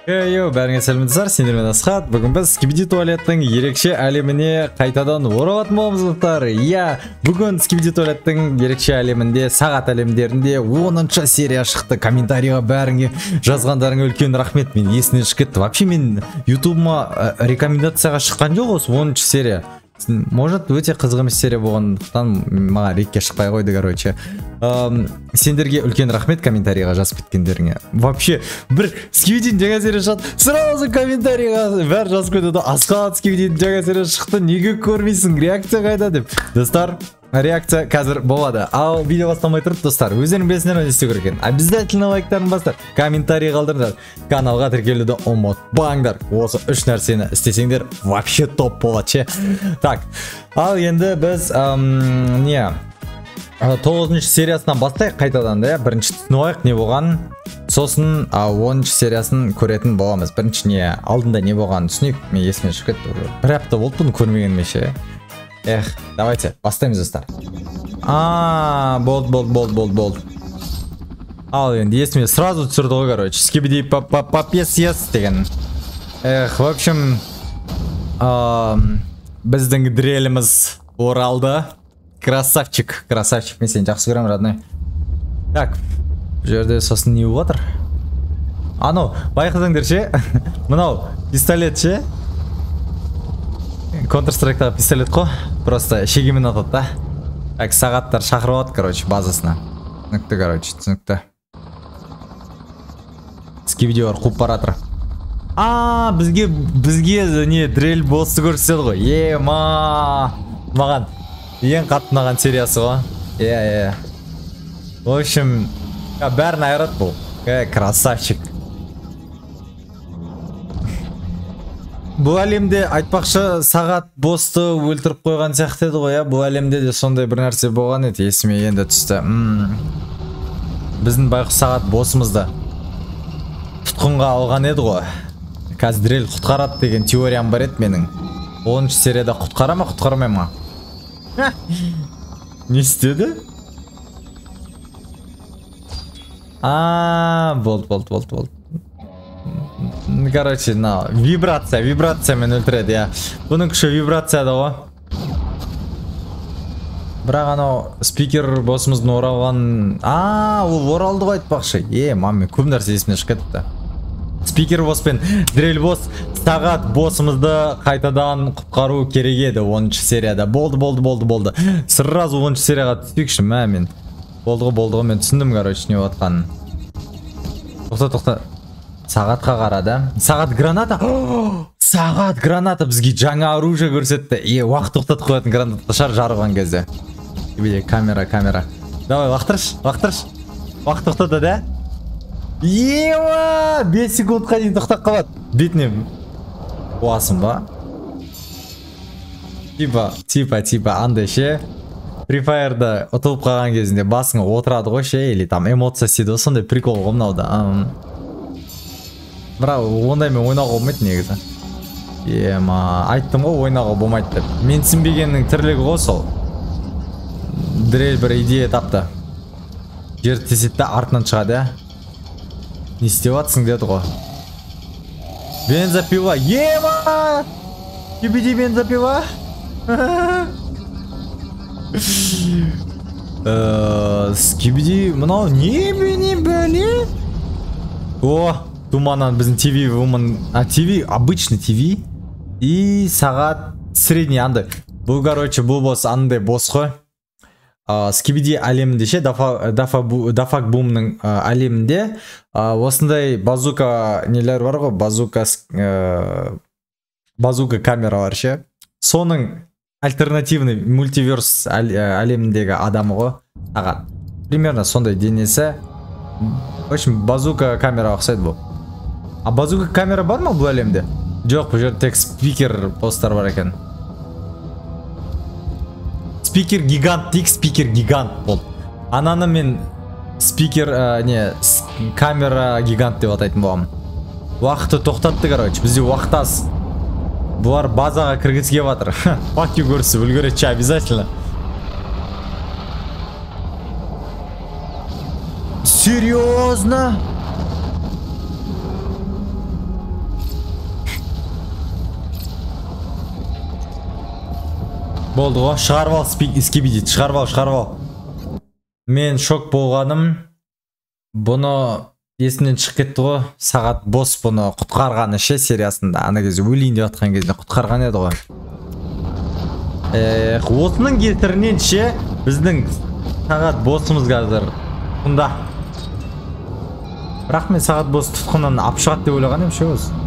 Йоу, бәріңе сәлем достар, сендермен Асхат. Бүгін біз Скибиди туалеттің ерекше әлеміне қайтадан оралатын боламыз достар. Иә, бүгін Скибиди туалеттің ерекше әлемінде, сағат әлемдерінде 10-шы серия шықты. Комментарийға бәріңе жазғандарыңа үлкен рахмет. Мен есімнен шығып кетті. Вообще мен ютубыма рекомендацияға шыққан жоқ осы 10-шы серия. Может, өте қызық емес серия болғандықтан маған рекке шықпай қойды, короче. Сендерге үлкен рахмет комментарийға жазып кеткендеріңе. Вообще, бір Скибидидің жаңа серия шығады, сразу комментарийға бәрі жазып кетеді. Асхат, Скибидидің жаңа серия шықты, неге көрмейсің, реакция қайда деп. Достар, реакция қазір болады. Ал видео бастамай тұрып, достар, өздерің білесіңдер не істеу керек екенін. Обязательно лайктарын басыңдар, комментарий қалдырыңдар, каналға тіркелуді ұмытпаңдар. Осы үш нәрсені істесеңдер, вообще топ болады ше. Так, ал енді біз не 9-шы сериясынан бастайық қайтадан да, бірінші түсініп алайық не болғанын, сосын 10-шы сериясын көретін боламыз. Бірінші не алдында не болғанын түсінейік. Мен есіме шығып кетті. Бір апта болды бұны көрмегеніме ше. Эх, давайте бастаймыз достар. Болды. Ал енді есіме сразу түсірді ғой, короче. Скибиди пап ес ес деген. Эх, в общем, біздің дреліміз оралды. Красавчик, красавчик, мен сені жақсы көремін, родной. Так, бұл жерде сосын не болып жатыр? Анау, байқасаңдар ше, мынау пистолет ше. Counter-Strike'тағы пистолет қой, просто шегемен атады да. Так, сағаттар шақырып алады, короче, базасына. Түсінікті, короче, түсінікті. Скибидилар қуып баратыр. Бізге не дрель боссы көрсетеді ғой. Ема, маған ең қатты ұнаған сериясы ғой. Иә. В общем, бәрін айырады бұл. Красавчик. Бұл әлемде айтпақшы сағат босты өлтіріп қойған сияқты еді ғой, иә? Бұл әлемде де сондай бір нәрсе болған еді, есіме енді түсті. Біздің байқұс сағат босымызды тұтқынға алған еді ғой. Қазір дрель құтқарады деген теориям бар еді менің. 10-шы серияда құтқара ма, құтқармай ма? Не істеді? Болды. Короче, мынау вибрация, вибрациямен өлтіреді, иә. Бұның күші вибрацияда ғой. Бірақ анау спикер босымыздың оралған, ол оралды ғой айтпақшы. Мам, мен көп нәрсе есімнен шығып кетіпті. Спикер босс пен дрель босс сағат боссымызды қайтадан құтқару керек еді 10-шы серияда. Болды. Сразу 10-шы серияға түсейікші, мә мен. Болды ғой, мен түсіндім, короче, не болғанын. Тоқта. Сағатқа қарады. Сағат граната. Сағат граната бізге жаңа оружие көрсетті. Уақыт тоқтатып қоятын граната шығар жарылған кезде. Камера. Давай, лақтыршы. Уақыт тоқтатады, да? Ема! 5 секундқа дейін тоқтап қалады. Бетіне қуасың ба? Типа, андай ше. Free Fire'да ұтылып қалған кезінде басыңа отырады ғой ше, или там эмоция істейді ғой, сондай прикол ғой мынау да. Бірақ ондаймен ойнауға болмайды негізі. Ема, айттым ғой ойнауға болмайды деп. Мен түсінбегеннің тірлігі ғой сол. Дрель бір идея тапты. Жер теседі де артынан шығады, ә? Не істеп жатсың деді ғой. Бензопила. Ема! Скибиди бензопила. Скибиди мынау не бәле? О, туманнан біздің ТВ woman, ТВ, обычный ТВ и сағат средний андай. Бұл, короче, бұл босс андай босс қой. Скибиди әлемінде ше, Дафак Бумның әлемінде осындай базука нелер бар ғой, базука камералар ше. Соның альтернативный мультиверс әлеміндегі адамы ғой сағат. Примерно сондай денесі. В общем, базука камера ұқсайды бұл. А базука камера бар ма бұл әлемде? Жоқ, бұл жерде тек спикер посттар бар екен. Спикер гигант дейік, спикер гигант болды. Ананы мен спикер, камера гигант деп атайтын боламын. Уақыты тоқтатты, короче, бізде уақыт аз. Бұлар базаға кіргізге батыр. Fuck you көрсіп үлгереді, обязательно. Серьезно? Болды ғой, шығарып ал скибиди, шығарып ал, шығарып ал. Мен шок болғаным, бұны есімнен шығып кетті ғой. Сағат бос бұны құтқарғаны ше сериясында. Ана кезде өлейін деп жатқан кезде құтқарған еді ғой. Эх, осының кесірінен ше біздің сағат босымыз қазір тұтқында. Бірақ мен сағат бос тұтқыннан алып шығады деп ойлаған едім ше өзі.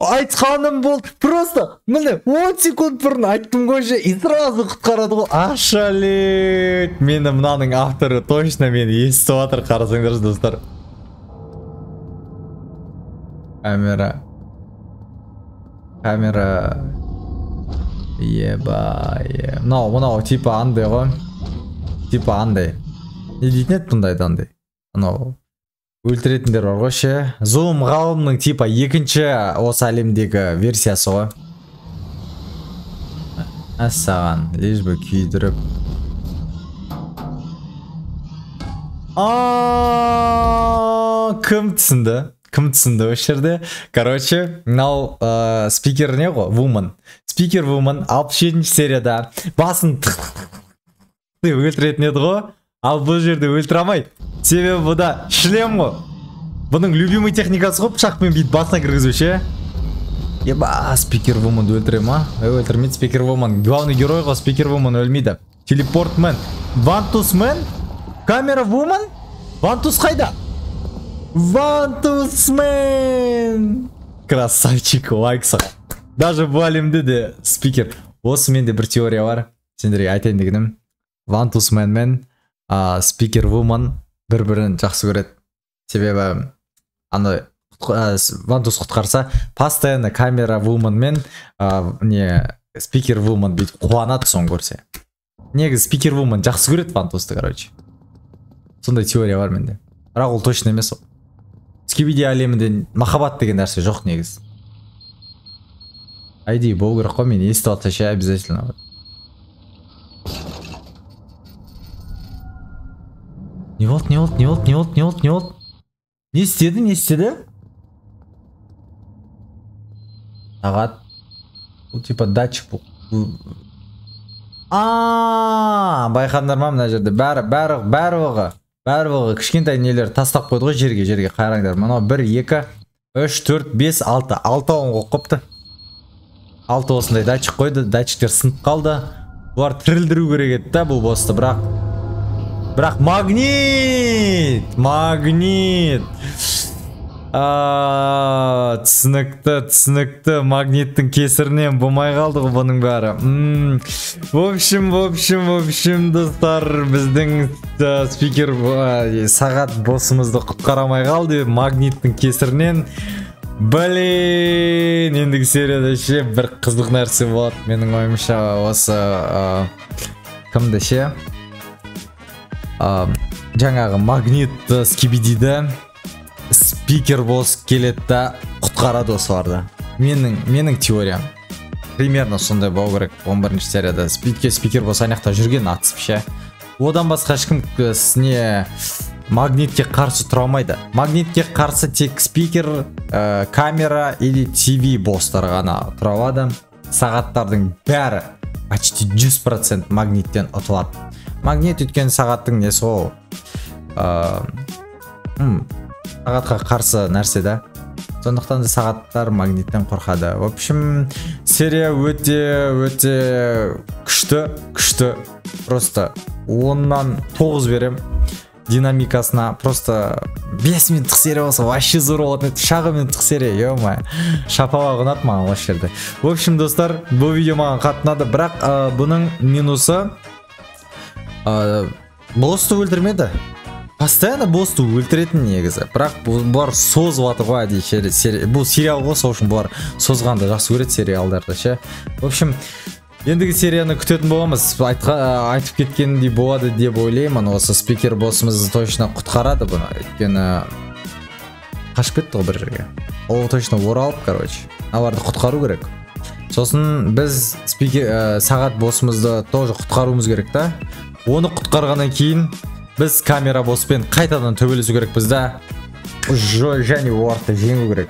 Айтқаным болды, просто міне 10 секунд бұрын айттым ғой ше, и сразу құтқарады ғой. Ашалет, мені мынаның авторы точно мені естіп жатыр, қарасаңдаршы достар. Камера. Камера. Ебай. Мынау, мынау типа андай ғой. Типа андай. Не дейтін еді бұндайды андай? Анау өлтіретіндер бар ғой ше. Зум ғалымның типа екінші осы әлемдегі версиясы ғой. Мәссаған, лишь бы күйдіріп. Кім түсінді? Кім түсінді осы жерде? Короче, мынау спикер не ғой? Woman. Спикер Woman 67-ші серияда басын тық өлтіретін еді ғой. Ал бұл жерде өлтіре алмайды. Себебі бұда шлем ғой. Бұның любимый техникасы ғой, пышақпен бүйтіп басына кіргізу ше. Еба, спикер Womanды өлтіре ма? Өлтірмейді спикер Woman. Главный герой ғой, спикер Woman өлмейді. Телепортмен. Вантусмен? Камера Woman? Вантус қайда? Вантусмен! Красавчик, лайк сақ. Даже бұл әлемде де спикер. Осы менде бір теория бар. Сендерге айтайын дегенім. Вантусмен мен спикер Woman бір-бірін жақсы көреді. Себебі андай Вантус құтқарса, постоянно камера Woman мен не спикер Woman бүйтіп қуанады соны көрсе. Негізі спикер Woman жақсы көреді Вантусты, короче. Сондай теория бар менде. Бірақ ол точно емес ол. Скибиди әлемінде махаббат деген нәрсе жоқ негізі. Айди болу керек қой, мен естіп жатса ше обязательно. Не болды, не болды, не болды, не болды, не болды, не болды? Не істеді, не істеді? Сағат. Бұл типа датчик бұл. Байқадыңдар ма мына жерде? Барлығы кішкентай нелер тастап қойды ғой жерге, жерге қараңдар. Мынау 1, 2, 3, 4, 5, 6. 6-ын қойып қойыпты. 6 осындай датчик қойды, датчиктер сынып қалды. Бұлар тірілдіру керек еді да бұл босты, бірақ магнит! Магнит! Түсінікті, түсінікті. Магниттің кесірінен болмай қалды ғой бұның бәрі. В общем, достар, біздің спикер сағат босымызды құтқара алмай қалды магниттің кесірінен. Блин, ендігі серияда ше бір қызық нәрсе болады менің ойымша. Осы кімді ше? Жаңағы магнит скибидиді спикер бос келеді да құтқарады осыларды. Менің теориям примерно сондай болу керек. 11-ші серияда спикер бос аяқта жүрген атысып ше. Одан басқа ешкім не магнитке қарсы тұра алмайды. Магнитке қарсы тек спикер, камера или ТВ бостар ғана тұра алады. Сағаттардың бәрі почти 100% магниттен ұтылады. Магнит өйткені сағаттың несі ол? Сағатқа қарсы нәрсе да. Сондықтан да сағаттар магниттен қорқады. В общем, серия өте күшті, күшті. Просто 10-нан 9 берем динамикасына. Просто 5 минуттық серия болса вообще зор болатын еді. 3 минуттық серия, ё-моё. Шапалақ ұнады маған осы жерде. В общем, достар, бұл видео маған қатты ұнады, бірақ бұның минусы босты өлтірмеді. Постоянно босты өлтіретін негізі. Бірақ бұлар созып жатыр ғой әдейі. Бұл сериал ғой, сол үшін бұлар созғанды жақсы көреді сериалдарды ше. В общем, ендігі серияны күтетін боламыз. Айтып кеткендей болады деп ойлаймын. Осы спикер босымыз точно құтқарады бұны. Өйткені қашып кетті ғой бір жерге. Ол точно оралып, короче. Аларды құтқару керек. Сосын біз спикер сағат босымызды тоже құтқаруымыз керек та. Оны құтқарғаннан кейін біз камера боспен қайтадан төбелесу керекпіз да, және оларды жеңу керек.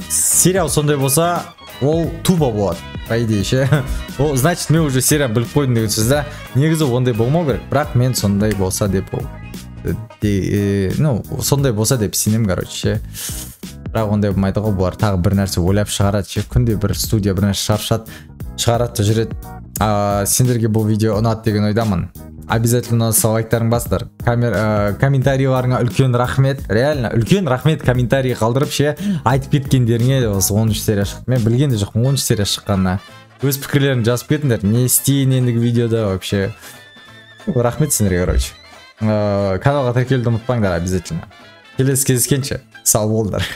Сериал сондай болса, Ол тупо болады, по идее ше. Ол значит, мен уже серия біліп қойдым деген сөз да. Негізі ондай болмау керек, бірақ мен сондай болса деп ол, ну, сондай болса деп сенемін, короче ше. Бірақ ондай болмайды ғой, бұлар тағы бір нәрсе ойлап шығарады ше. Күнде бір студия бір нәрсе шығарып шығарады да жүреді. Сендерге бұл видео ұнады деген ойдамын. Обязательно ұнаса, лайктарың басыңдар. Комментарийларыңа үлкен рахмет, реально үлкен рахмет. Комментарий қалдырып ше, айтып кеткендеріңе. Осы 13 серия шықты, мен білген де жоқпын 13 серия шыққанына. Өз пікірлеріңді жазып кетіңдер, не істейін ендігі видеода вообще. Рахмет сендерге, короче. Каналға тіркелуді ұмытпаңдар обязательно. Келесі кездескенше, сау болыңдар.